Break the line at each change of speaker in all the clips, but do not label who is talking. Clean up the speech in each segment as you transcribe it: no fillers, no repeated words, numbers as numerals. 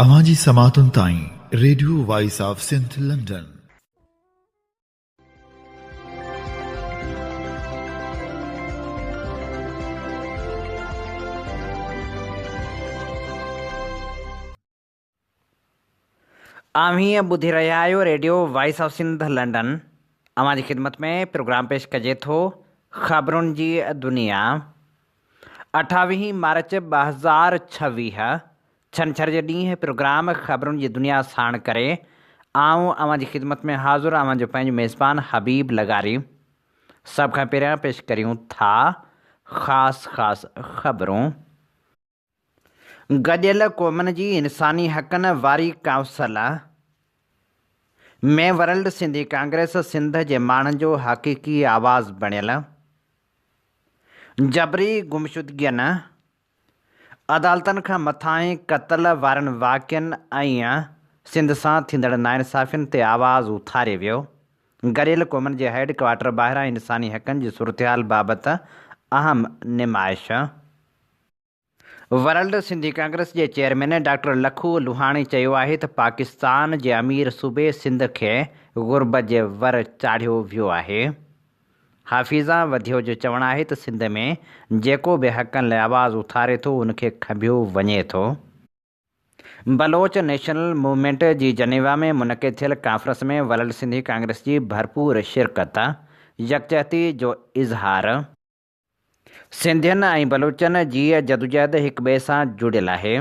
اوهان جي سماعتن تائين radio voice of Sindh London.
اوهين ٻڌي رهيا آهيو radio voice of Sindh London. اوهان جي خدمت ۾ پروگرام پيش ڪجي ٿو خبرن جي دنيا. اٺاويهين مارچ 2026 ڇنڇر جي ڏينهن پروگرام خبرن جي دنيا ساڻ ڪري آئون اوهان جي خدمت ۾ حاضر اوهان جو پنهنجو ميزبان حبيب لغاري. سڀ کان پهريان پيش ڪريون ٿا خاص خاص خبرون. گڏيل قومن جي انساني حقن واري council ۾ world Sindhi Congress Sindh جي ماڻهن جو حقيقي آواز بڻيل، جبري گمشدگين، عدالتن کان مٿانهين قتل وارن واقعن ۽ سنڌ سان ٿيندڙ ناانصافين تي آواز اٿاري ويو. گڏيل قومن جي هيڊ ڪوارٽر ٻاهران انساني حقن جي صورتحال بابت اهم نمائش. ورلڊ سنڌي ڪانگريس جي چيئرمين ڊاڪٽر لکو لوهاڻي چيو آهي ته پاڪستان جي امير صوبي سنڌ کي غربت جي ور چاڙهيو ويو آهي. حفيظه وڌيو جو چوڻ آهي ته سنڌ ۾ جيڪو به حقن لاء آواز اٿاري ٿو ان کي کنڀيو وڃي ٿو. بلوچ نيشنل موومينٽ جي جنيوا ۾ منعقد ٿيل ڪانفرنس ۾ ورلڊ سنڌي ڪانگريس جي ڀرپور شرڪت، يڪجهتي جو اظهار. سنڌين ۽ بلوچن جي جدوجهد هڪٻئي سان جڙيل آهي،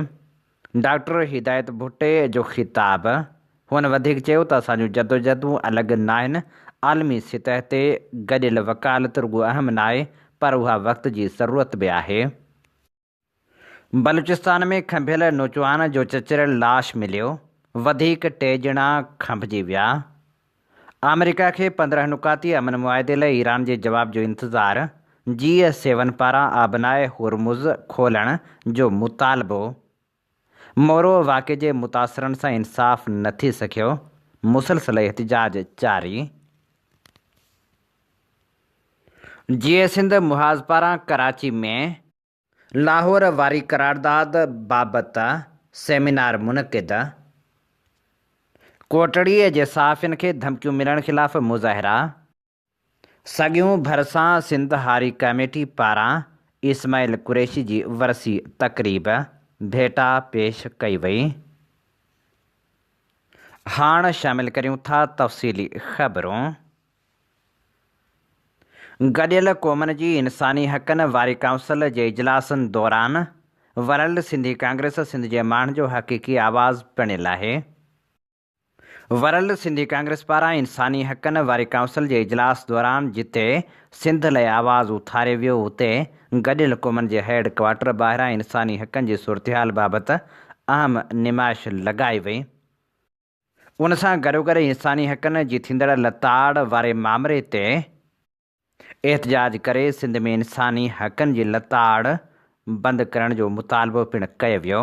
ڊاڪٽر هدايت ڀٽي جو خطاب، هن وڌيڪ چيو ته اسان جون جدوجهدون الڳ ناهن، عالمي سطح تي گڏيل وڪالت رڳو اهم ناهي پر اها وقت جي ضرورت به آهي. بلوچستان ۾ کنڀيل نوجوان جو چچريل لاش مليو، وڌيڪ ٽي ڄڻا کنڀجي ويا. آمريڪا کي 15 نقاطي امن معاهدي لاء ايران جي جواب جو انتظار، جي سيون پاران آبناء هرمز کولڻ جو مطالبو، مورو واقعي جي متاثرن سان انصاف نه ٿي سگهيو، مسلسل احتجاج جاري. جيئي سنڌ محاذ پاران ڪراچي ۾. لاهور واري قرارداد بابت سيمينار منعقد، ڪوٽڙي جي صحافين کي ڌمڪيون ملڻ خلاف مظاهرا، سڳيون ڀرسان سنڌ هاري ڪميٽي پاران اسماعيل قريشي جي ورسي تقريب، ڀيٽا پيش ڪئي وئي. هاڻ شامل ڪريون ٿا تفصيلي خبرون. گڏيل قومن جي انساني حقن واري ڪائونسل جي اجلاسن دوران ورلڊ سنڌي ڪانگريس سنڌ جي ماڻهن جو حقيقي آواز بڻيل آهي. ورلڊ سنڌي ڪانگريس پاران انساني حقن واري ڪائونسل جي اجلاس دوران جتي سنڌ لئه آواز اٿاريو ويو اتي گڏيل قومن جي هيڊ ڪوارٽر ٻاهران انساني حقن جي صورتحال بابت اهم نمائش لڳائي وئي. ان سان گڏوگڏ انساني حقن جي ٿيندڙ لتاڙ واري مامري تي احتجاج ڪري سنڌ ۾ انساني حقن جي لتاڙ بند ڪرڻ جو مطالبو پڻ ڪيو ويو.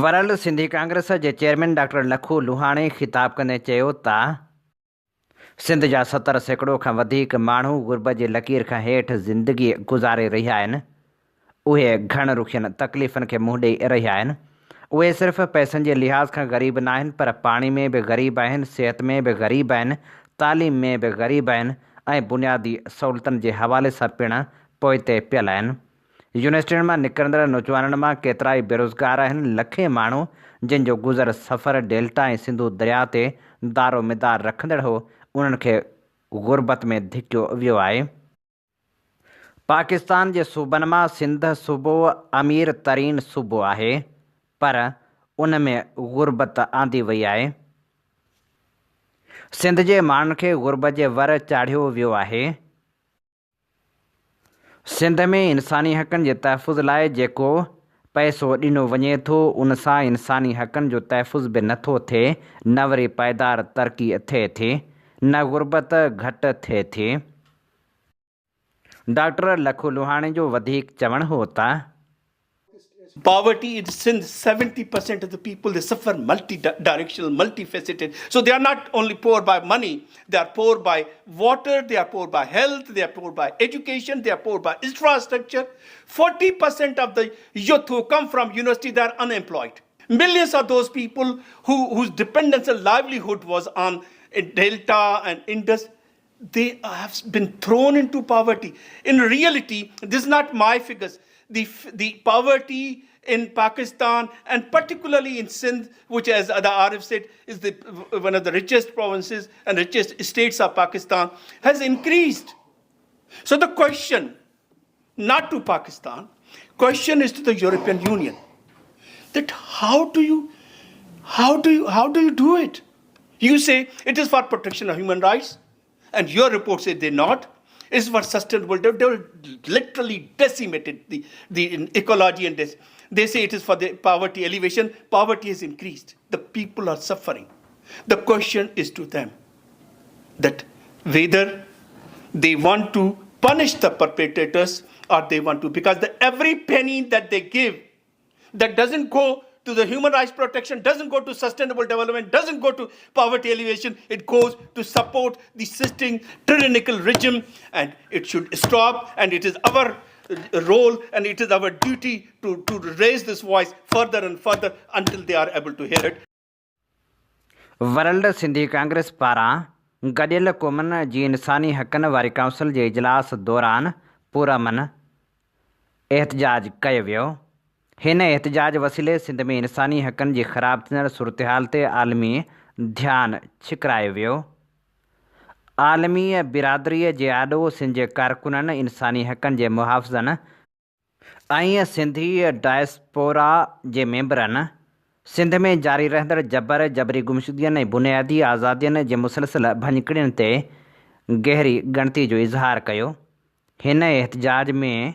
ورلڊ سنڌي ڪانگريس جي چيئرمين ڊاڪٽر لکو لوهاڻي خطاب ڪندي چيو ته، سنڌ جا 70% کان وڌيڪ ماڻهو غربت جي لڪير کان هيٺ زندگي گذاري رهيا آهن، اهي گهڻ رخين تڪليفن کي منهن ڏئي رهيا آهن. اهي صرف پئسن جي لحاظ کان غريب ناهن پر پاڻي ۾ به غريب آهن، صحت ۾ به غريب آهن، تعليم ۾ به غريب آهن ۽ بنيادي سهولتن جي حوالي سان پڻ پوئتي پيل آهن. يونيورسٽين مان نڪرندڙ نوجوانن مان ڪيترائي بيروزگار آهن، لکين ماڻهو جن جو گذر سفر ڊيلٽا ۽ سنڌو درياء تي دارومدار رکندڙ هو، انهن کي غربت ۾ ڌڪيو ويو آهي. پاڪستان جي صوبن مان سنڌ صوبو امير ترين صوبو آهي پر ان ۾ غربت آندي وئي آهي. سنڌ جي ماڻهن کي غربت جي ور چاڙهيو ويو آهي. سنڌ ۾ انساني حقن جي تحفظ لاء جيڪو پئسو ڏنو وڃي ٿو ان سان انساني حقن جو تحفظ به نه ٿو ٿئي نه وري پائيدار ترقي ٿئي ٿي نه غربت گهٽ ٿئي ٿي. ڊاڪٽر لکو لوهاڻي جو وڌيڪ چوڻ هو ته.
Poverty in Sindh, 70% of the people, they suffer multi-directional, multifaceted. So they are not only poor by money, they are poor by water, they are poor by health, they are poor by education, they are poor by infrastructure. 40% of the youth who come from university, they are unemployed. Millions of those people whose dependence and livelihood was on Delta and Indus, they have been thrown into poverty. In reality, this is not my figures. The poverty in Pakistan and particularly in Sindh, which as Ada Arif said, is one of the richest provinces and richest states of Pakistan, has increased. So the question, not to Pakistan, question is to the European Union, that how do you do it? You say it is for protection of human rights, and your report says they're not. It's for sustainable. They literally decimated the ecology and this. They say it is for the poverty elevation. Poverty has increased. The people are suffering. The question is to them that whether they want to punish the perpetrators or they want to, because every penny that they give that doesn't go to the human rights protection, doesn't go to sustainable development, doesn't go to poverty alleviation, it goes to support the existing tyrannical regime, and it should stop, and it is our role and it is our duty to raise this voice further and further until they are able to hear it.
World Sindhi Congress पारां गॾियल क़ौमनि जी इंसानी हक़नि वारी council जे इजलास दौरान पुरअमन एहतजाज कयो वियो। हिन एहतजाज वसीले सिंध में इंसानी हक़नि जी ख़राब थींदड़ सूरत-हाल ते आलमी ध्यानु छिकरायो वियो। आलमी बिरादरीअ जे आॾो सिंध जे कारकुननि, इंसानी हक़नि जे मुहाफ़िज़नि ऐं सिंधी डायस्पोरा जे मेंबरनि सिंध में जारी रहंदड़ जबर, जबरी गुमशुदगियुनि ऐं बुनियादी आज़ादियुनि जे मुसलसल भञकड़ियुनि ते गहरी ॻणती जो इज़हार कयो। हिन एहतजाज में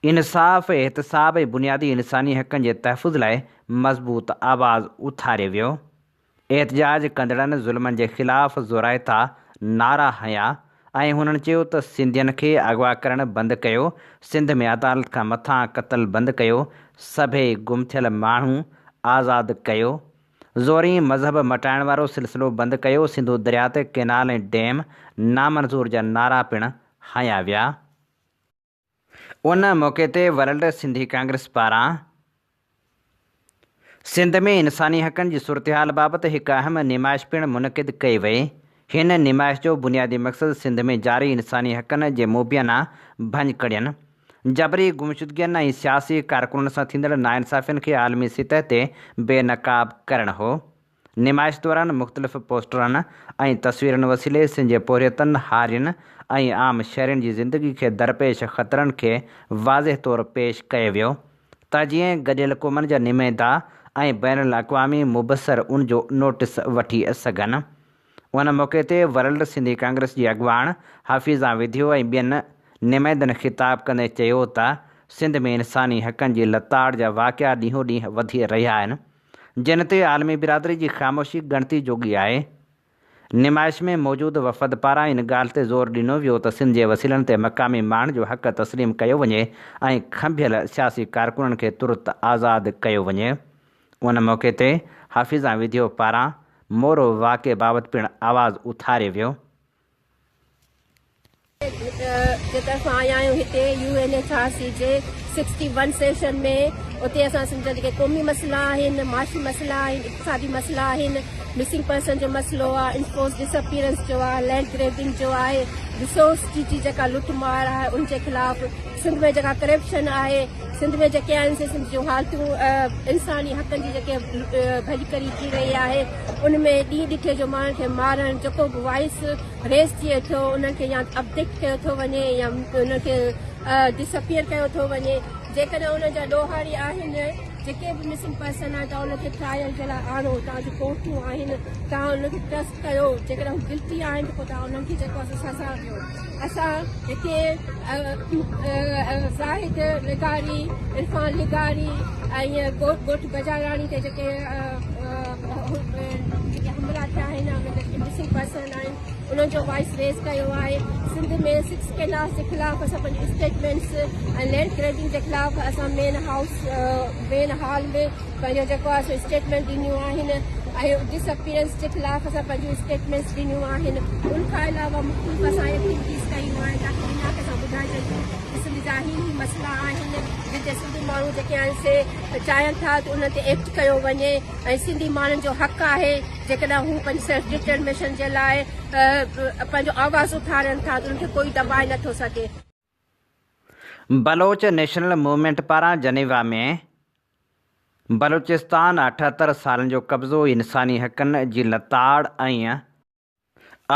इंसाफ़, एहतसाब ऐं बुनियादी इंसानी हक़नि जे तहफ़ुज़ लाइ मज़बूत आवाज़ उथारियो वियो। एहतजाज कंदड़नि ज़ुल्मनि जे ख़िलाफ़ ज़ोराइता नारा हया ऐं हुननि चयो त सिंधियुनि खे अॻवा करणु बंदि कयो, सिंध में अदालत खां मथां क़तल बंदि कयो, सभई गुम थियल माण्हू आज़ाद कयो, ज़ोरी मज़हब मटाइण वारो सिलसिलो बंदि कयो, सिंधु दरिया ते कैनाल ऐं डैम नामंज़ूर जा नारा पिणु हया विया। उन मौक़े ते वर्ल्ड सिंधी कांग्रेस पारां सिंध में इंसानी हक़नि जी सूरत-हाल बाबति हिकु अहम नुमाइश पिणु मुनक़िद कई वई। हिन नुमाइश जो बुनियादी मक़सदु सिंध में जारी इंसानी हक़नि जे मुबैना भञकड़ियुनि, जबरी गुमशुदगियुनि ऐं सियासी कारकुननि सां थींदड़ नाइंसाफ़ियुनि खे आलमी सतह ते बेनक़ाब करणु हो। नुमाइश दौरान मुख़्तलिफ़ पोस्टरनि ऐं तस्वीरुनि वसीले सिंध जे पोरियतनि, हारियुनि ऐं आम शहरियुनि जी ज़िंदगी खे दरपेश ख़तरनि खे वाज़ेह तौर पेश कयो वियो त जीअं गॾियल क़ौमनि जा नुमाइंदा ऐं बैनुल अक़वामी मुबसर उन जो नोटिस वठी सघनि। उन मौक़े ते वर्ल्ड सिंधी कांग्रेस जी अॻवान हाफ़िज़ा विधियो ऐं ॿियनि नुमाइंदनि ख़िताब कंदे चयो त सिंध में इंसानी हक़नि जी लताड़ जा वाक़िआ ॾींहों ॾींहुं वधी रहिया आहिनि, जिन ते आलमी बिरादरी जी ख़ामोशी ॻणती जोॻी आहे। नुमाइश में मौजूद वफ़द पारां इन ॻाल्हि ते ज़ोर ॾिनो वियो त सिंध जे वसीलनि ते मक़ामी माण्हुनि जो हक़ तस्लीम कयो वञे ऐं खंभियल सियासी कारकुननि खे तुरत आज़ाद कयो वञे। उन मौक़े ते हाफ़िज़ा विधियो पारां मोरो वाक़े बाबति पिणु आवाज़ उथारियो वियो।
जे तरफ़ां आया आहियूं हिते UNHRC जे 61 सेशन में। उते असां सिंध जा जेके क़ौमी मसइला आहिनि, माशी मसइला आहिनि, इक़्तिसादी मसइला आहिनि, मिसिंग पर्सन जो मसइलो आहे, इन्फोर्स डिसअपियरेंस जो आहे, लैंड ग्रेबिंग जो आहे, रिसोर्स जी जेका लुट मार आहे उन जे ख़िलाफ़, सिंध में जेका करप्शन आहे, सिंध में जेके आहिनि से सिंध जूं हालतूं, इंसानी हक़नि जी जेके भॼकड़ी थी रही आहे, उन में ॾींहुं ॾिठे जो माण्हुनि खे मारणु, जेको बि वॉइस रेज़ थिए थो उन्हनि खे या अबडक्ट कयो थो वञे या उन्हनि खे डिसअपियर कयो थो वञे। जेकॾहिं उन्हनि जा ॾोहारी आहिनि, जेके बि मिसिंग पर्सन आहिनि, तव्हां उनखे ट्रायल जे लाइ आणो। तव्हांजूं कोर्टूं आहिनि, तव्हां उनखे ट्रस्ट कयो। जेकॾहिं हू गिल्टी आहिनि त पोइ तव्हां उन्हनि खे जेको आहे सज़ा ॾियो। असां हिते ज़ाहिद लिगारी, इरफान लिगारी ऐं ॻोठ बजाराणी ते जेके जेके हमला थिया आहिनि, मिसिंग पर्सन आहिनि, उन्हनि जो वॉइस रेज़ कयो आहे। सिंध ۾ سڪس ڪينالز جي خلاف اسان پنهنجون اسٽيٽمينٽس ۽ لينڊ گريبنگ جي خلاف اسان مين هائوس مين هال ۾ پنهنجو جيڪو آهي سو اسٽيٽمينٽ ڏنيون آهن ۽ ڊس اپيئرنس جي خلاف اسان پنهنجون اسٽيٽمينٽس ڏنيون آهن. ان کان علاوه مختلف اسان ايڪٽيوٽيز ڪيون آهن تاڪه دنيا کي اسان ٻڌائي سگهون ته سنڌ جا هي هي مسئلا آهن جن تي سنڌي ماڻهو جيڪي آهن سي چاهين ٿا ته انهن تي ايڪٽ ڪيو وڃي ۽ سنڌي ماڻهن جو حق آهي جيڪڏهن هو پنهنجي سيلف ڊٽرميشن جي لاء پنهنجو آواز اٿارين ٿا ته انهن کي ڪوئي دٻائي نٿو سگهي.
بلوچ نيشنل موومينٽ پاران جنيوا ۾ بلوچستان 78 سالن جو قبضو، انساني حقن جي لتاڙ ۽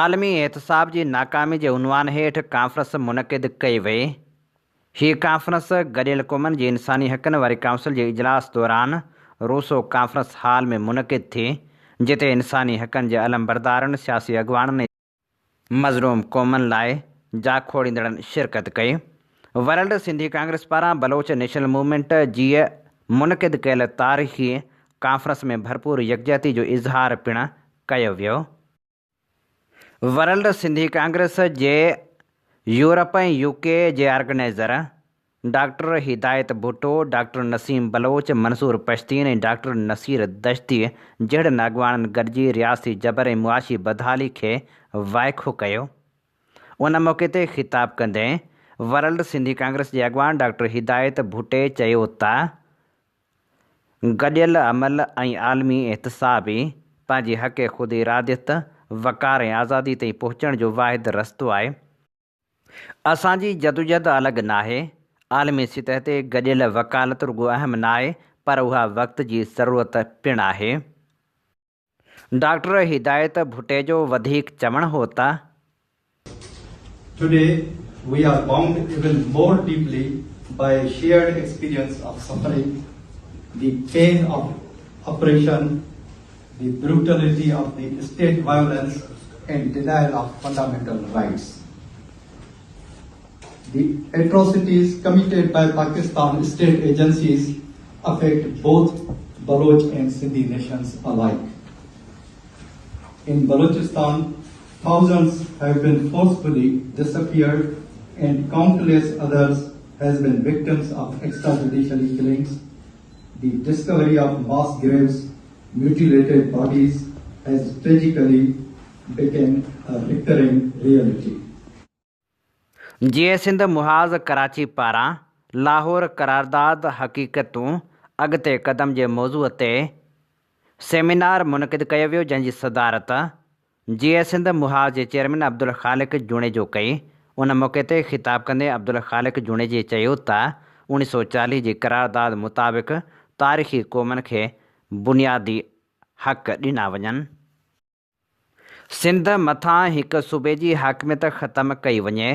عالمي احتساب جي ناڪامي جي عنوان هيٺ ڪانفرنس منعقد ڪئي وئي. هيء ڪانفرنس گڏيل قومن جي انساني حقن واري ڪائونسل جي اجلاس دوران روسو ڪانفرنس هال ۾ منعقد ٿي، جتي انساني حقن جي علمبردارن، سياسي اڳواڻن ۽ مظلوم قومن لاء جاکوڙيندڙن شرڪت ڪئي. ورلڊ سنڌي ڪانگريس پاران بلوچ نيشنل موومينٽ جي منعقد ڪيل تاريخي ڪانفرنس ۾ ڀرپور يڪجهتي جو اظهار پڻ ڪيو ويو. ورلڊ سنڌي ڪانگريس جي يورپ ۽ يو ڪي جي organiser doctor Hidayat Bhutto, doctor Naseem Baloch, Mansoor Pashteen ۽ doctor Naseer Dashti جهڙن اڳواڻن گڏجي رياستي جبر ۽ معاشي بدحالي کي وائکو ڪيو. ان موقعي تي خطاب ڪندي ورلڊ سنڌي ڪانگريس جي اڳواڻ ڊاڪٽر هدايت ڀٽي چيو ته گڏيل عمل ۽ عالمي احتساب ئي پنهنجي حق خود اراديت، وقار ۽ آزادي تائين پهچڻ جو واحد رستو آهي. اسان جي جدوجهد الڳ ناهي، عالمي سطح تي گڏيل وڪالت رڳو اهم ناهي پر اها وقت جي ضرورت پڻ آهي. ڊاڪٽر هدايت ڀٽي جو وڌيڪ چوڻ هو ته.
Today we are bound even more deeply by a shared experience of suffering, the pain of oppression, the brutality of the state violence and denial of fundamental rights. The atrocities committed by Pakistan state agencies affect both Baloch and Sindhi nations alike. In Balochistan, thousands have been forcefully disappeared and countless others has been victims of extrajudicial killings. The discovery of mass graves, mutilated bodies has tragically become a recurring reality.
Jeay Sindh Mahaz Karachi پاران لاهور قرارداد حقيقتون اڳتي قدم جي موضوع تي seminar منعقد ڪيو ويو جنهن جي صدارت جيئي سنڌ محاذ جي چيئرمين عبدالخالق جوڻيجو ڪئي. ان موقعي تي خطاب ڪندي عبدالخالق جوڻيجي چيو ته 1940 جي قرارداد مطابق تاريخي قومن کي بنيادي حق ڏنا وڃن. سنڌ مٿان هڪ صوبي جي حاڪميت ختم ڪئي وڃي.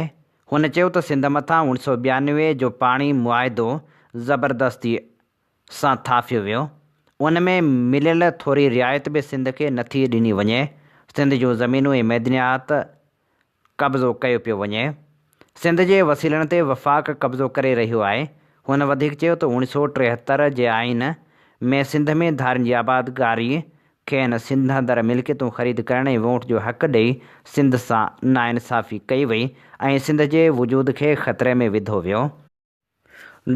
هن چيو ته سنڌ مٿان 1992 جو پاڻي معاهدو زبردستي سان ٿاڦيو ويو، ان ۾ مليل ٿوري رعايت به سنڌ کي نٿي ڏني وڃي، سنڌ جون زمينون ۽ معدنيات قبضو ڪيو پيو وڃي. سنڌ جي وسيلن تي وفاق قبضو ڪري رهيو آهي. هن وڌيڪ چيو ته 1973 جي آئين ۾ سنڌ ۾ ڌارين جي آبادگاري کين سنڌ اندر ملڪيتون خريد ڪرڻ ۽ ووٽ جو حق ڏئي سنڌ سان ناانصافي ڪئي وئي ۽ سنڌ جي وجود کي خطري ۾ وڌو ويو.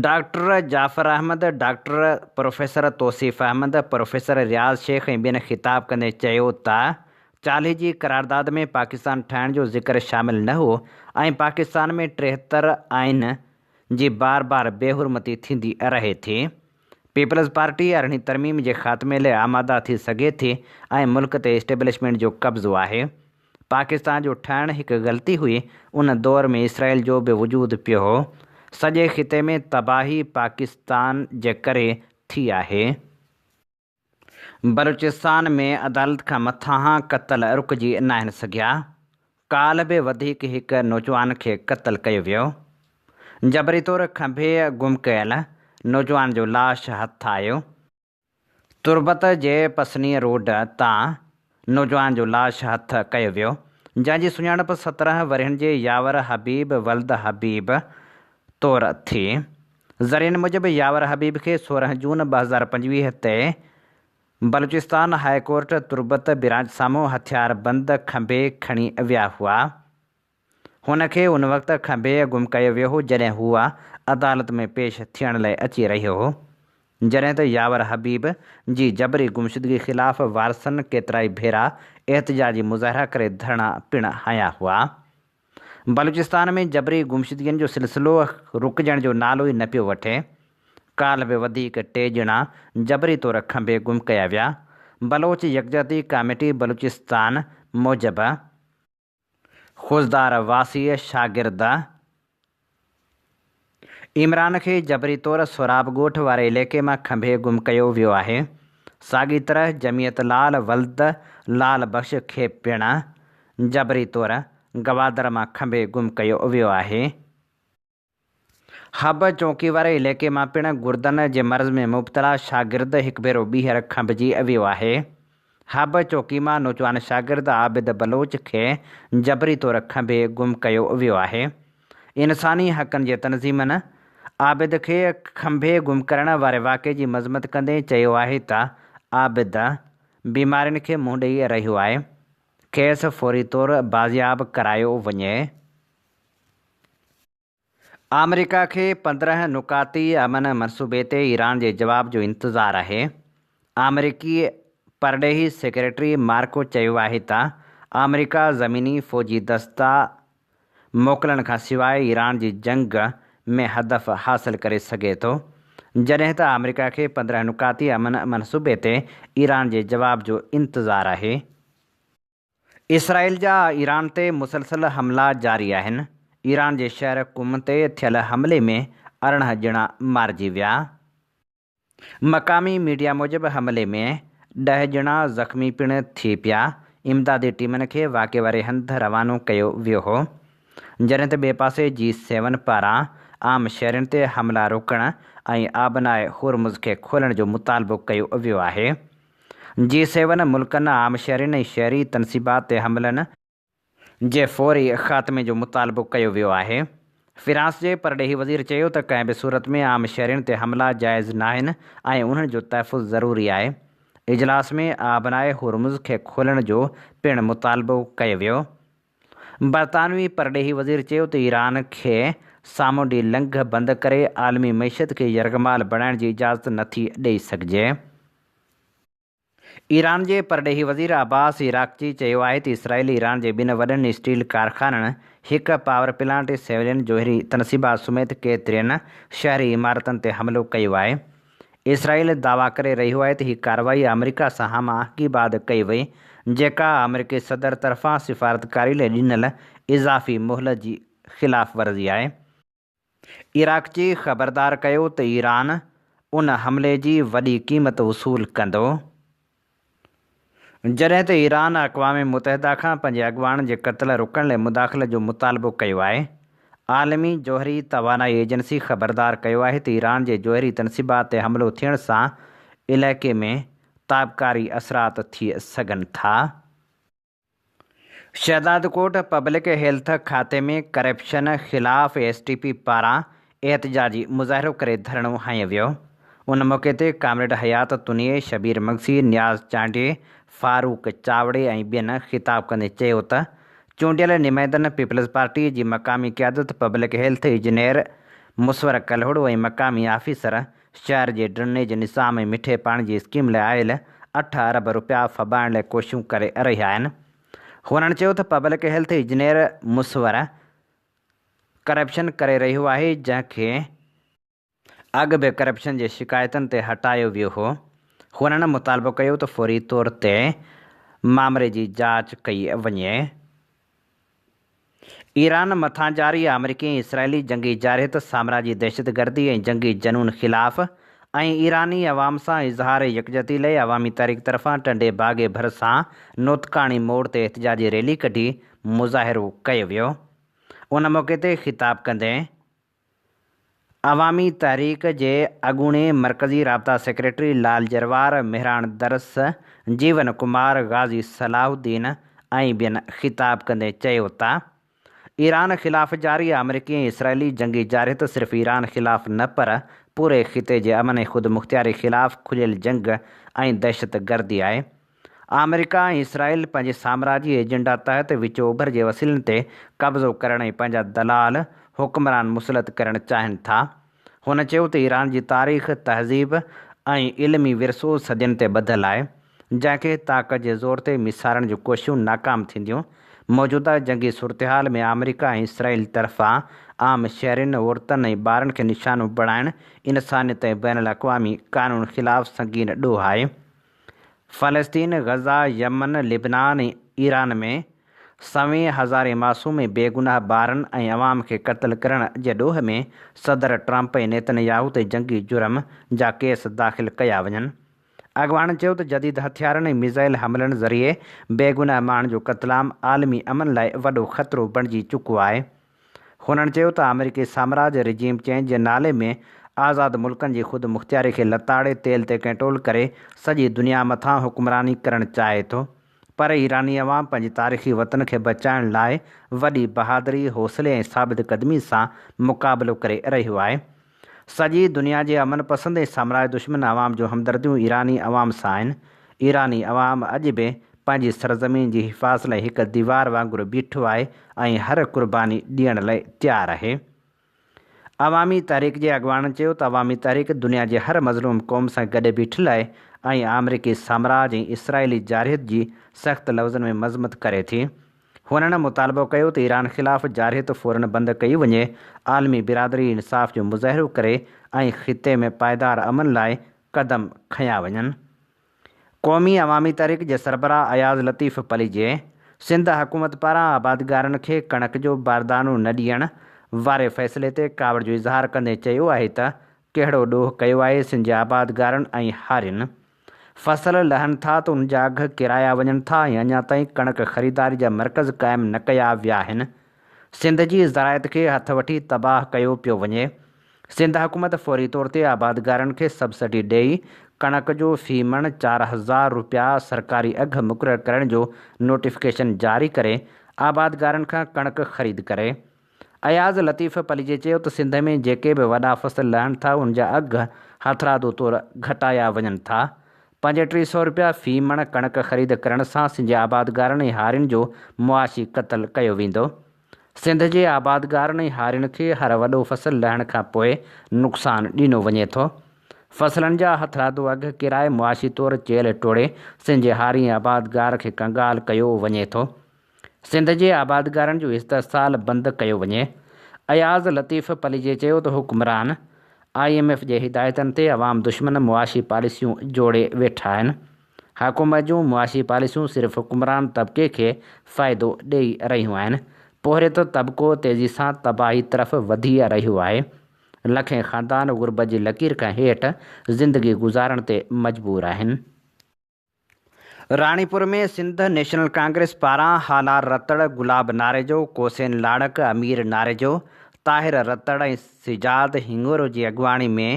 Doctor Jafar Ahmed, doctor professor Tauseef Ahmed, professor Riaz Shaikh ۽ ٻين خطاب ڪندي چيو ته 40 جي قرارداد ۾ پاڪستان ٺاهڻ جو ذڪر شامل نه هو ۽ پاڪستان ۾ 73 آئين جي بار بار بي حرمتي ٿيندي رهي ٿي. پيپلز پارٽي ارڙهين ترميم جي خاتمي لاء آماده ٿي سگهي ٿي ۽ ملڪ تي اسٽيبلشمينٽ جو قبضو آهي. پاڪستان جو ٺهڻ هڪ غلطي هئي، ان دور ۾ اسرائيل جو به وجود پيو هو، سڄي خطي ۾ تباهي پاڪستان جي ڪري ٿي آهي. بلوچستان ۾ عدالت کان مٿانهان قتل رڪجي ناهن سگهيا، ڪالهه به وڌيڪ هڪ نوجوان کي قتل ڪيو ويو، جبري طور کنڀي گم ڪيل نوجوان جو لاش هٿ آيو. تربت جي پسني روڊ تان نوجوان جو لاش هٿ ڪيو ويو، جنهن جي سڃاڻپ 17 ورهين جي ياور حبيب ولد حبيب طور ٿي. ذريعن موجب ياور حبيب کي 16 جون 2025 تي Balochistan high court Turbat branch سامهون هٿياربند کنڀي کڻي ويا هئا. هن کي ان وقت کنڀي گم ڪيو ويو هو جڏهن هو عدالت ۾ پيش ٿيڻ لاء اچي رهيو هو. جڏهن ته ياور حبيب جي جبري گمشدگي خلاف وارثن ڪيترائي ڀيرا احتجاجي مظاهرا ڪري ڌرڻا پڻ هنيا هئا. بلوچستان ۾ جبري گمشدگين جو سلسلو رڪجڻ جو نالو ئي نه پيو وٺي. ڪالهه به وڌيڪ ٽي ڄڻا جبري طور کنڀي گم ڪيا ويا. بلوچ يڪجهتي ڪاميٽي بلوچستان موجب خضدار واسي شاگرد عمران کي جبري طور سهراب ڳوٺ واري عليقي مان کنڀي گم ڪيو ويو آهي. ساڳي طرح جميعت لال ولد لال بخش کي پڻ جبري طور گوادر مان کنڀي گم ڪيو ويو آهي. حب چونڪي واري عليقي مان پڻ گردن جي مرض ۾ مبتلا شاگرد هڪ ڀيرو ٻيهر کنڀجي ويو آهي. حب چوڪي مان نوجوان شاگرد عابد بلوچ کي جبري طور کنڀي گم ڪيو ويو آهي. انساني حقن جي تنظيمن عابد کي کنڀي گم ڪرڻ واري واقعي جي مذمت ڪندي چيو آهي ته عابد بيمارين کي منهن ڏئي رهيو آهي، کيس فوري طور بازياب ڪرايو وڃي. آمريڪا کي 15 نقاطي امن منصوبي تي ايران جي جواب جو انتظار آهي، آمريڪي پرڏيهي سيڪريٽري مارڪو چيو آهي ته آمريڪا زميني فوجي دستا موڪلڻ کان سواء ايران جي جنگ ۾ هدف حاصل ڪري سگهي ٿو، جڏهن ته آمريڪا کي 15 نقاطي امن منصوبي تي ايران جي جواب جو انتظار آهي. اسرائيل جا ايران تي مسلسل حملا جاري آهن، ايران جي شهر قم تي ٿيل حملي ۾ 18 ڄڻا مارجي ويا. مقامي ميڊيا موجب حملي ۾ 10 ڄڻا زخمي پڻ ٿي پيا، امدادي ٽيمن کي واقعي واري هنڌ روانو ڪيو ويو هو، جڏهن ته ٻئي پاسي جي سيون پاران عام شهرين تي حملا روڪڻ ۽ آبناء هرمز کي کولڻ جو مطالبو ڪيو ويو آهي. جي سيون ملڪن عام شهرين ۽ شهري تنصيبات تي حملن جي فوري خاتمي جو مطالبو ڪيو ويو آهي. فرانس جي پرڏيهي وزير چيو ته ڪنهن به صورت ۾ عام شهرين تي حملا جائز ناهن ۽ انهن جو تحفظ ضروري آهي. اجلاس ۾ آبناء هرمز کي کولڻ جو پڻ مطالبو ڪيو ويو. برطانوي پرڏيهي وزير چيو ته ايران کي سامونڊي لنگهه بند ڪري عالمي معيشت کي يرغمال بڻائڻ جي اجازت نٿي ڏئي سگهجي. ايران جي پرڏيهي وزير عباس عراقچي چيو آهي ته اسرائيل ايران جي ٻن وڏن اسٽيل ڪارخانن، هڪ پاور پلانٽ، سويلين جوهري تنصيبات سميت ڪيترين شهري عمارتن تي حملو ڪيو آهي. اسرائيل دعويٰ ڪري رهيو آهي ته هي ڪارروائي آمريڪا سان هم آهنگي بعد ڪئي وئي، جيڪا آمريڪي صدر طرفان سفارتڪاري لاء ڏنل اضافي مهلت جي خلاف ورزي آهي. عراقچي خبردار ڪيو ته ايران ان حملي جي وڏي قيمت وصول ڪندو. جڏهن ته ايران اقوام متحده کان پنهنجي اڳواڻ جي قتل روڪڻ لاء مداخلت جو مطالبو ڪيو آهي. عالمي جوهري توانائي ايجنسي خبردار ڪيو آهي ته ايران جي جوهري تنصيبات تي حملو ٿيڻ سان علائقي ۾ تابڪاري اثرات ٿي سگهن ٿا. شهدادڪوٽ پبلڪ هيلٿ کاتي ۾ ڪرپشن خلاف ايس ٽي پي پاران احتجاجي مظاهرو ڪري ڌرڻو هنيو ويو. ان موقعي تي ڪامريڊ حيات تنيي، شبير مگسي، نياز چانڊيي، فاروق چاوڙي ۽ ٻين خطاب ڪندي چيو ته چونڊيل نمائندن پيپلز پارٽي جي مقامي قيادت پبلڪ هيلٿ انجنيئر مصور ڪلهوڙو ۽ مقامي آفيسر شهر جي ڊرنيج نظام ۽ مٺي پاڻي جي اسڪيم لاء آيل 8 ارب رپيا ڦٻائڻ لاء ڪوششون ڪري رهيا آهن. هنن چيو ته public health engineer Musawar corruption ڪري رهيو آهي جنهن کي اڳ به ڪرپشن جي شڪايتن تي هٽايو ويو هو. هنن مطالبو ڪيو ته فوري طور تي مامري جي جاچ ڪئي وڃي. ايران مٿان جاري آمريڪي ۽ اسرائيلي جنگي جارحيت، سامراجي دهشتگردي ۽ جنگي جنون خلاف ۽ ايراني عوام سان اظهار يڪجهتي لئي عوامي تحريڪ طرفان ٽنڊي باگي ڀرسان نوتڪاڻي موڙ تي احتجاجي ريلي ڪڍي مظاهرو ڪيو ويو. ان موقعي تي خطاب ڪندي عوامي تحريڪ جي اڳوڻي مرڪزي رابطا سيڪريٽري لال جروار، مهراڻ درس، جيون ڪمار، غازي صلاح الدين ۽ ٻين خطاب ڪندي چيو ته ايران خلاف جاري آمريڪي ۽ اسرائيلي جنگي جارحيت صرف ايران خلاف نه پر پوري خطي جي امن ۽ خودمختياري خلاف کليل جنگ ۽ دهشتگردي آهي. آمريڪا ۽ اسرائيل پنهنجي سامراجي ايجنڊا تحت وچ اوڀر جي وسيلن تي قبضو ڪرڻ ۽ پنهنجا دلال حڪمران مسلط ڪرڻ چاهين ٿا. هن چيو ته ايران جي تاريخ، تهذيب ۽ علمي ورثو صدين تي ٻڌل آهي، جنهن کي طاقت جي زور تي ميسارڻ جون ڪوششون ناڪام ٿينديون. موجوده جنگي صورتحال ۾ آمريڪا ۽ اسرائيل طرفان عام شهرين، عورتن ۽ ٻارن کي نشانو بڻائڻ انسانيت ۽ بين الاقوامي قانون خلاف سنگين ڏوهه آهي. فلسطين، غزه، يمن، لبنان ۽ ايران ۾ سوين هزارين معصوم ۽ بيگناهه ٻارن ۽ عوام کي قتل ڪرڻ جي ڏوهه ۾ صدر ٽرمپ ۽ نيتن ياهو تي جنگي جرم جا ڪيس داخل ڪيا وڃن. اڳواڻن چيو ته جديد هٿيارن ۽ ميزائل حملن ذريعي بيگناهه ماڻهن جو قتلام عالمي امن لاء وڏو خطرو بڻجي چڪو آهي. هنن چيو ته آمريڪي سامراج رجيم چينج جي نالي ۾ آزاد ملڪن جي خود مختياري کي لتاڙي تيل تي ڪنٽرول ڪري سڄي دنيا مٿان حڪمراني ڪرڻ چاهي ٿو پر ايراني عوام پنهنجي تاريخي وطن کي بچائڻ لاء وڏي بهادري، حوصلي ۽ ثابت قدمي سان مقابلو ڪري رهيو آهي. سڄي دنيا جي امن پسند ۽ سامراج دشمن عوام جون همدرديون ايراني عوام سان آهن. ايراني عوام اڄ به پنهنجي سرزمين جي حفاظت لاء هڪ ديوار وانگر بيٺو آهي ۽ هر قرباني ڏيڻ لاء تيار آهي. عوامي تحريڪ جي اڳواڻن چيو ته عوامي تحريڪ دنيا جي هر مظلوم قوم سان گڏ بيٺل آهي ۽ آمريڪي سامراج ۽ اسرائيلي جارحيت جي سخت لفظن ۾ مذمت ڪري ٿي. هنن مطالبو ڪيو ته ايران خلاف جارحيت فورن بند ڪئي وڃي، عالمي برادري انصاف جو مظاهرو ڪري ۽ خطي ۾ پائيدار امن لاء قدم کنيا وڃن. قومي عوامي تحريڪ جي سربراهه اياز لطيف پليجي سنڌ حڪومت پاران آبادگارن کي ڪڻڪ جو باردانو نه ڏيڻ واري فيصلي تي ڪاوڙ جو اظهار ڪندي چيو آهي ته ڪهڙو ڏوهه ڪيو آهي سنڌ جي آبادگارن ۽ هارين؟ فصل لهن ٿا ته ان جا اگهه ڪيرايا وڃن ٿا ۽ اڃا تائين ڪڻڪ خريداري جا مرڪز قائم نه ڪيا ويا آهن. سنڌ جي زراعت کي هٿ وٺي تباهه ڪيو پيو وڃي. سنڌ حڪومت فوري طور تي آبادگارن کي سبسڊي ڏئي ڪڻڪ جو في مڻ 4000 رپيا سرڪاري اگهه مقرر ڪرڻ جو نوٽيفڪيشن جاري ڪري آبادگارن کان ڪڻڪ خريد ڪري. اياز لطيف پليجي چيو ته سنڌ ۾ جيڪي به وڏا فصل لهن ٿا ان جا اگهه هٿرادو طور گهٽايا وڃن ٿا. 35 سئو رپيا في مڻ ڪڻڪ خريد ڪرڻ سان سنڌ جي آبادگارن ۽ هارين جو معاشي قتل ڪيو ويندو. سنڌ جي آبادگارن ۽ هارين کي هر وڏو فصل لهڻ کان پوء نقصان ڏنو وڃي ٿو. فصلن جا هٿرادو اگهه ڪيرائي معاشي طور چيلهه ٽوڙي سنڌ جي هاري ۽ آبادگار کي ڪنگال ڪيو وڃي ٿو. سنڌ جي آبادگارن جو استحصال بند ڪيو وڃي. اياز لطيف پليجي چيو ته حڪمران I M F جي هدايتن تي عوام دشمن معاشي پاليسيون جوڙي ويٺا آهن. حڪومت جون معاشي پاليسيون صرف حڪمران طبقي کي فائدو ڏئي رهيون آهن. پورهيت طبقو تيزي سان تباهي طرف وڌي رهيو آهي. لکين خاندان غربت جي لڪير کان هيٺ زندگي گذارڻ تي مجبور آهن. راڻيپور ۾ سنڌ نيشنل ڪانگريس پاران هالار رتڙ، گلاب ناريجو، ڪوسين لاڙڪ، امير ناريجو، طاهر رتڙ ۽ سجاد هڱورو جي اڳواڻي ۾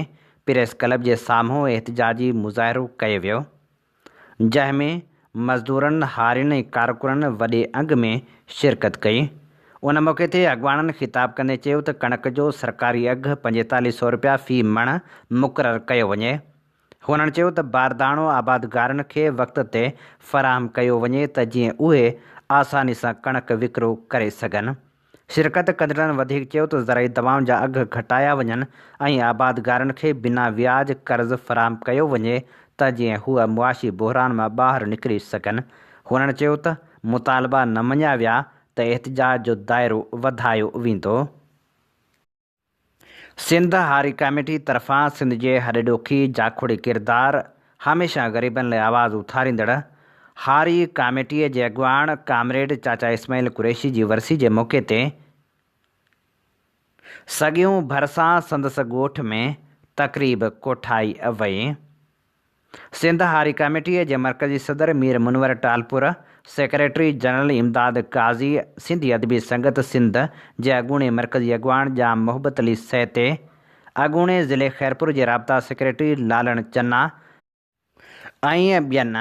پريس ڪلب جي سامهون احتجاجي مظاهرو ڪيو ويو، جنهن ۾ مزدورن، هارين ۽ ڪارڪنن وڏي انگ ۾ شرڪت ڪئي. ان موقعي تي اڳواڻن خطاب ڪندي چيو ته ڪڻڪ جو سرڪاري اگهه 45 سئو رپيا في مڻ مقرر ڪيو وڃي. هنن چيو ته بارداڻو آبادگارن کي وقت تي فراهم ڪيو وڃي ته جيئن اهي آساني سان ڪڻڪ وڪرو ڪري سگهن. شرڪت ڪندڙن وڌيڪ چيو ته زرعي دوائن جا اگهه گهٽايا وڃن ۽ آبادگارن کي بنا وياج قرض فراهم ڪيو وڃي ته جيئن هو معاشي بحران مان ٻاهر نڪري سگهن. هنن چيو ته مطالبا نه مڃيا ويا ته احتجاج جو دائرو وڌايو ويندو. سنڌ هاري ڪاميٽي طرفان سنڌ جي هڏ ڏوکي جاکوڙي ڪردار هميشه غريبن لاء آواز اٿاريندڙ هاري ڪاميٽي جي اڳواڻ ڪامريڊ چاچا اسماعيل قريشي جي ورسي جي موقعي تي سڳيون ڀرسان سندس ڳوٺ ۾ تقريب ڪوٺائي وئي. سنڌ هاري ڪاميٽيء جي مرڪزي صدر مير منور ٽالپر، سيڪريٽري جنرل امداد قاضي، سنڌي ادبي سنگت سنڌ جي اڳوڻي مرڪزي اڳواڻ ڄام محبت علي سهتي، اڳوڻي ضلعي خيرپور جي رابطا سيڪريٽري لالڻ چنا ۽ ٻين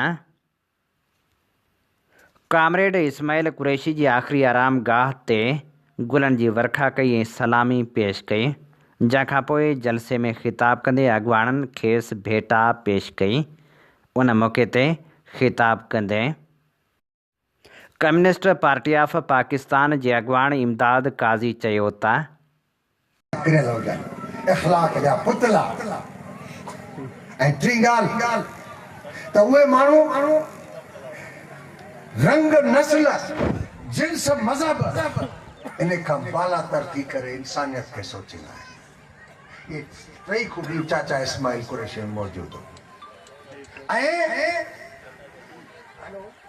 ڪامريڊ اسماعيل قريشي جي آخري آرام گاهه تي گلن جي ورکا ڪئي ۽ سلامي پيش ڪئي، جنهن کانپوء جلسي ۾ خطاب ڪندي اڳواڻن کيس ڀيٽا پيش ڪئي. ان موقعي تي خطاب ڪندي ڪميونسٽ پارٽي آف پاڪستان جي اڳواڻ امداد قاضي چيو ته.
ڪريل هجن، اخلاق جا پتلا ۽ ٽين ڳالهه ته اهي ماڻهو رنگ، نسل، جنس، مذهب ان کان بالاتر ٿي ڪري انسانيت کي سوچيندا آهن. اهي ٽئي خوبيون چاچا اسماعيل قريشي ۾ موجود هيون ۽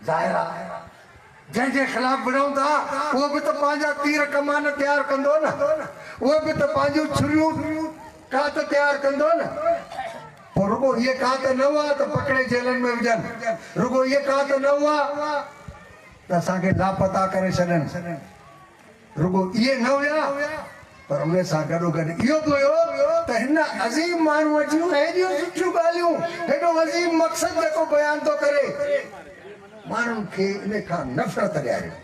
ظاهر آهي جنهن جي خلاف وڙهون ٿا اهو به ته پنهنجا تير ڪمان تيار ڪندو نه، اهو به ته پنهنجون ڇريون ڪات تيار ڪندو نه. پوء رڳو اهي ڪات نه هئا ته پڪڙي جيلن ۾ وجهن، رڳو اهي ڪات نه هئا ته اسان کي لاپتا ڪري ڇڏن، رڳو اهي نه هيا پر انهي سان گڏوگڏ اهو به هيو ته هن عظيم ماڻهوء جون هيڏيون سٺيون ڳالهيون، هيڏو عظيم مقصد جيڪو بيان ٿو ڪري، ماڻهن کي انهي کان نفرت ڏياريو.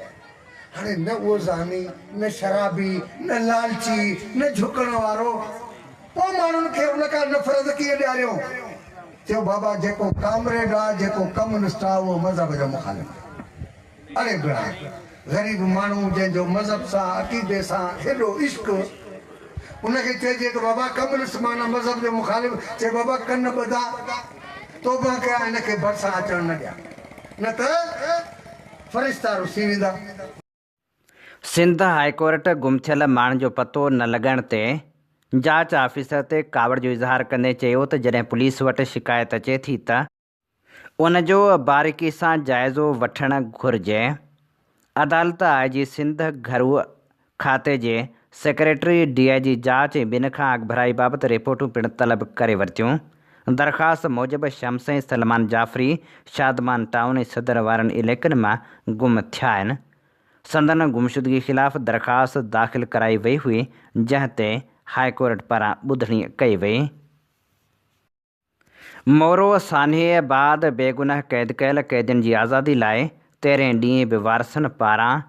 هاڻي نه اهو زاني، نه شرابي، نه لالچي، نه جهڪڻ وارو، پوء ماڻهن کي ان کان نفرت ڪيئن ڏياريون؟ چيو بابا جيڪو ڪامريڊ آ، جيڪو ڪميونسٽ آ، اهو مذهب جو مخالف آ. اڙي ڀلا! غريب ماڻهو جنهن جو مذهب سان، عقيدي سان ايڏو عشق، ان کي چئجي ته بابا ڪميونسٽ معنيٰ مذهب جو مخالف، چئي بابا ڪن ٻڌا، توبه ڪيان هن کي ڀرسان اچڻ نه ڏيان، نه ته فرشتا رسي ويندا.
سنڌ هاء ڪورٽ گم ٿيل ماڻهن جو پتو نه لڳڻ تي جاچ آفيسر تي ڪاوڙ جو اظهار ڪندي چيو ته جڏهن پوليس وٽ شڪايت اچي ٿي ته ان جو باريڪي سان جائزو وٺڻ گهرجي. عدالت آء جي سنڌ گهرو کاتي جي سيڪريٽري، ڊي I جي جاچ ۽ ٻين کان اڳڀرائي بابت رپورٽون پڻ طلب ڪري ورتيون. درخواست موجب شمس ۽ سلمان جعفري شادمان ٽائون ۽ صدر وارن عليقن مان گم ٿيا آهن. سندن گمشدگي خلاف درخواست داخل ڪرائي وئي هئي، جنهن تي هاء ڪورٽ پاران ٻڌڻي ڪئي وئي. مورو سانحي بعد بيگناهه قيد ڪيل قيدين جي آزادي لاء تيرهين ڏينهن به وارثن پاران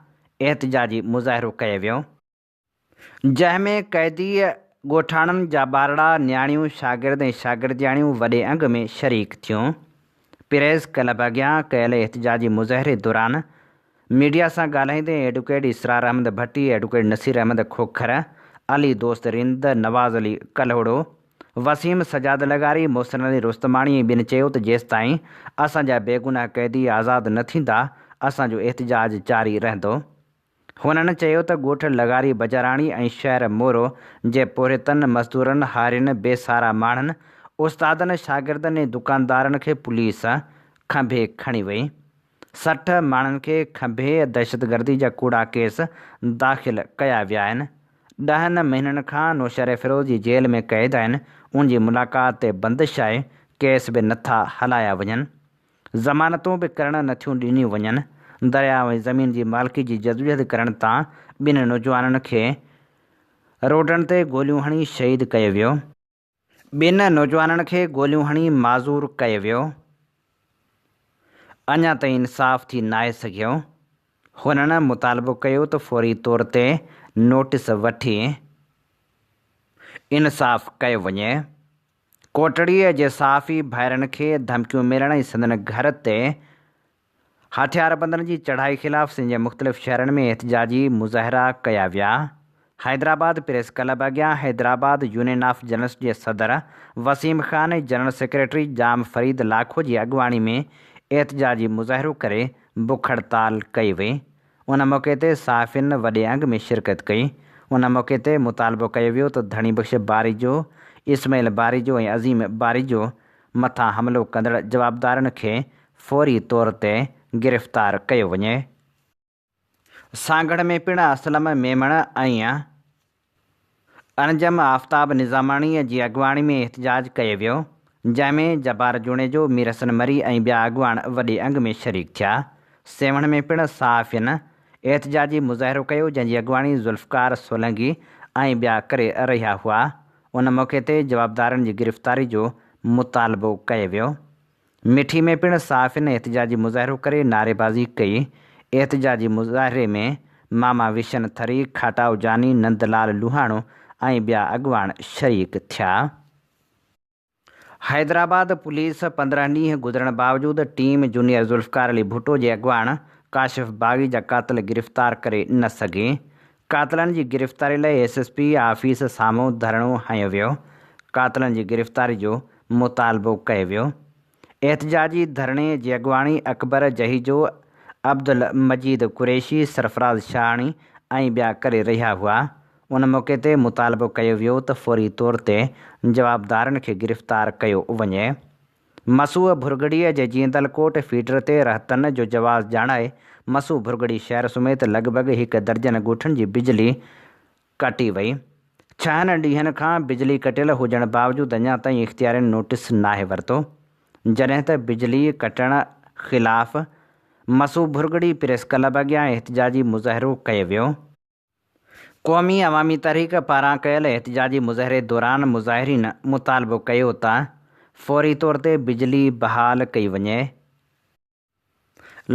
احتجاجي مظاهرو ڪيو ويو، جنهن ۾ قيدي ڳوٺاڻن جا ٻارڙا، نياڻيون، شاگرد ۽ شاگردياڻيون وڏي انگ ۾ شريڪ ٿيون. پريس ڪلب اڳيان ڪيل احتجاجي مظاهري دوران ميڊيا سان ڳالهائيندي ايڊوڪيٽ اسرار احمد ڀٽي، ايڊوڪيٽ نصير احمد کوکر، علي دوست رند، نواز علي ڪلهوڙو، وسيم سجاد لغاري، محسن علي رستماڻي ۽ ٻين چيو ته جيستائين اسان جا بيگناهه قيدي آزاد نه ٿيندا اسان جو احتجاج جاري رهندو. هنن چيو ته ڳوٺ لغاري بجاراڻي ۽ شهر مورو جي پورهيتن، مزدورن، هارين، بي سهارا ماڻهن، استادن، شاگردن ۽ دڪاندارن کي پوليس کنڀي کڻي وئي. 60 ماڻهن کي کنڀي دهشتگردي جا ڪوڙا ڪيس داخل ڪيا ويا آهن، ڏهن مهينن کان نوشهريفيروز جي جيل ۾ قيد آهن، ان جي ملاقات تي بندش آهي، ڪيس به نٿا هلايا وڃن، ضمانتون به ڪرڻ نٿيون ڏنيون وڃن، درياء ۽ زمين جي مالڪي جي جدوجهد ڪرڻ تان ٻن نوجوانن کي روڊن تي گوليون هڻي شهيد ڪيو ويو. ٻن نوجوانن کي گوليون هڻي معذور ڪيو ويو، اڃا تائين انصاف ٿي ناهي سگهيو، هنن مطالبو ڪيو ته فوري طور تي نوٽيس وٺي انصاف ڪيو وڃي، ڪوٽڙي جي صحافي ڀائرن کي ڌمڪيون ملڻ ۽ سندن گهر تي هٿياربندن جي چڙهائي خلاف سنڌ جي مختلف شهرن ۾ احتجاجي مظاهرا ڪيا ويا. حيدرآباد پريس ڪلب اڳيان حيدرآباد يونين آف جرنلسٽ جي صدر وسيم خان ۽ جنرل سيڪريٽري ڄام فريد لاکو جي اڳواڻي ۾ احتجاجي مظاهرو ڪري بک هڙتال ڪئي وئي. ان موقعي تي صحافين وڏي انگ ۾ شرڪت ڪئي. ان موقعي تي مطالبو ڪيو ويو ته ڌڻي بخش باريجو، اسماعيل باريجو ۽ عظيم باريجو مٿان حملو ڪندڙ جوابدارن کي فوري طور تي گرفتار ڪيو وڃي. سانگهڙ ۾ پڻ اسلم ميمڻ ۽ انجم آفتاب نظاماڻي جي اڳواڻي ۾ احتجاج ڪيو ويو، جنهن ۾ جبار جوڻيجو، مير حسن مري ۽ ٻيا اڳواڻ وڏي انگ ۾ شريڪ ٿيا. سيوهڻ ۾ پڻ صحافين احتجاجي مظاهرو ڪيو، جنهن جي اڳواڻي ذوالفقار سولنگي ۽ ٻيا ڪري رهيا هئا. ان موقعي تي جوابدارن جي گرفتاري جو مطالبو ڪيو ويو. مٺي ۾ پڻ صحافين احتجاجي مظاهرو ڪري نعريبازي ڪئي. احتجاجي مظاهري ۾ ماما وشن ٿري، کاٽائو جاني، نند لال لوهاڻو ۽ ٻيا اڳواڻ شريڪ ٿيا. حيدرآباد پوليس 15 ڏينهن گذرڻ باوجود ٽيم جونيئر ذوالفقار علي ڀٽو جي اڳواڻ ڪاشف باغي جا قاتل گرفتار ڪري نه سگهي. قاتلن جي گرفتاري لاء ايس ايس پي آفيس سامهون ڌرڻو هنيو ويو. قاتلن جي گرفتاري جو مطالبو ڪيو ويو. احتجاجي ڌرڻي جي اڳواڻي اڪبر جهيجو، عبدالمجيد قريشي، سرفراز شاهاڻي ۽ ٻيا ڪري رهيا هئا. ان موقعي تي مطالبو ڪيو ويو ته فوري طور تي جوابدارن کي گرفتار ڪيو وڃي. مسوع ڀرڳڙيء جي جيئندل ڪوٽ فيڊر تي رهتن جو جواز ڄاڻائي مسوع ڀرڳڙي شهر سميت لڳ ڀڳ هڪ درجن ڳوٺن جي بجلي ڪٽي وئي. ڇهن ڏينهن کان بجلي ڪٽيل هجڻ باوجود اڃا تائين اختيارين نوٽيس ناهي ورتو. جڏهن ته بجلي ڪٽڻ خلاف مسو ڀرڳڙي پريس ڪلب اڳيان احتجاجي مظاهرو ڪيو ويو. قومي عوامي تحريڪ پاران ڪيل احتجاجي مظاهري دوران مظاهرين مطالبو ڪيو ته فوري طور تي بجلي بحال ڪئي وڃي.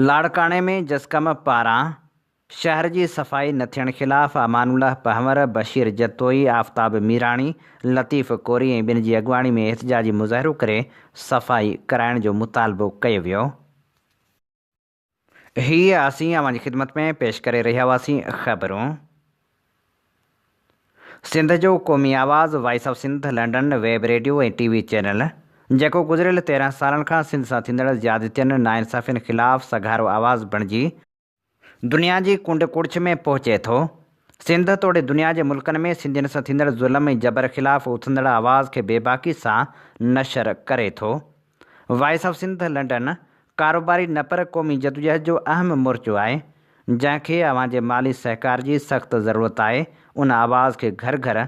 لاڙڪاڻي ۾ جسقم پاران شهر جي صفائي نه ٿيڻ خلاف امان الله پنهور، بشير جتوئي، آفتاب ميراڻي، لطيف ڪوري ۽ ٻين جي اڳواڻي ۾ احتجاجي مظاهرو ڪري صفائي ڪرائڻ جو مطالبو ڪيو ويو. هي اسين اوهان جي خدمت ۾ پيش ڪري رهيا هئاسين خبرون. سنڌ جو قومي آواز voice of Sindh London web radio ۽ T V channel جيڪو گذريل 13 سالن کان سنڌ سان ٿيندڙ زيادتين ناانصافين خلاف سگهارو آواز بڻجي دنيا جي ڪنڊ ڪڙڇ ۾ پهچي ٿو. سنڌ توڙي دنيا جي ملڪن ۾ سنڌين سان ٿيندڙ ظلم ۽ جبر خلاف اٿندڙ آواز کي بيباڪي سان نشر ڪري ٿو. وائس آف سنڌ لنڊن ڪاروباري نه پر قومي جدوجهد جو اهم مورچو آهي، جنهن کي اوهان جي مالي سهڪار جي سخت ضرورت آهي، ان آواز کي گهر گهر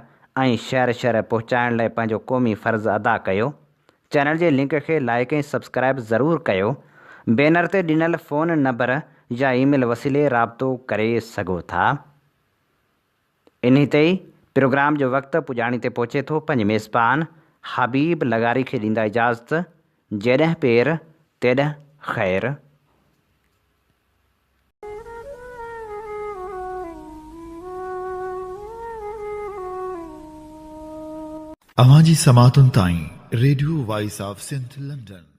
۽ شهر شهر پهچائڻ لاء پنهنجو قومي فرض ادا ڪيو. چينل جي لنڪ کي لائيڪ ۽ سبسڪرائيب ضرور ڪيو. بينر تي ڏنل فون نمبر يا اي ميل وسيلي رابطو ڪري سگهو ٿا. انهي تي ئي پروگرام جو وقت پڄاڻي تي پهچي ٿو پنهنجي ميزبان حبيب لغاري کي ڏيندا اجازت جيڏهن پير تيڏهن خير.
اوهان جي سماعتن تائين radio voice of Sindh London.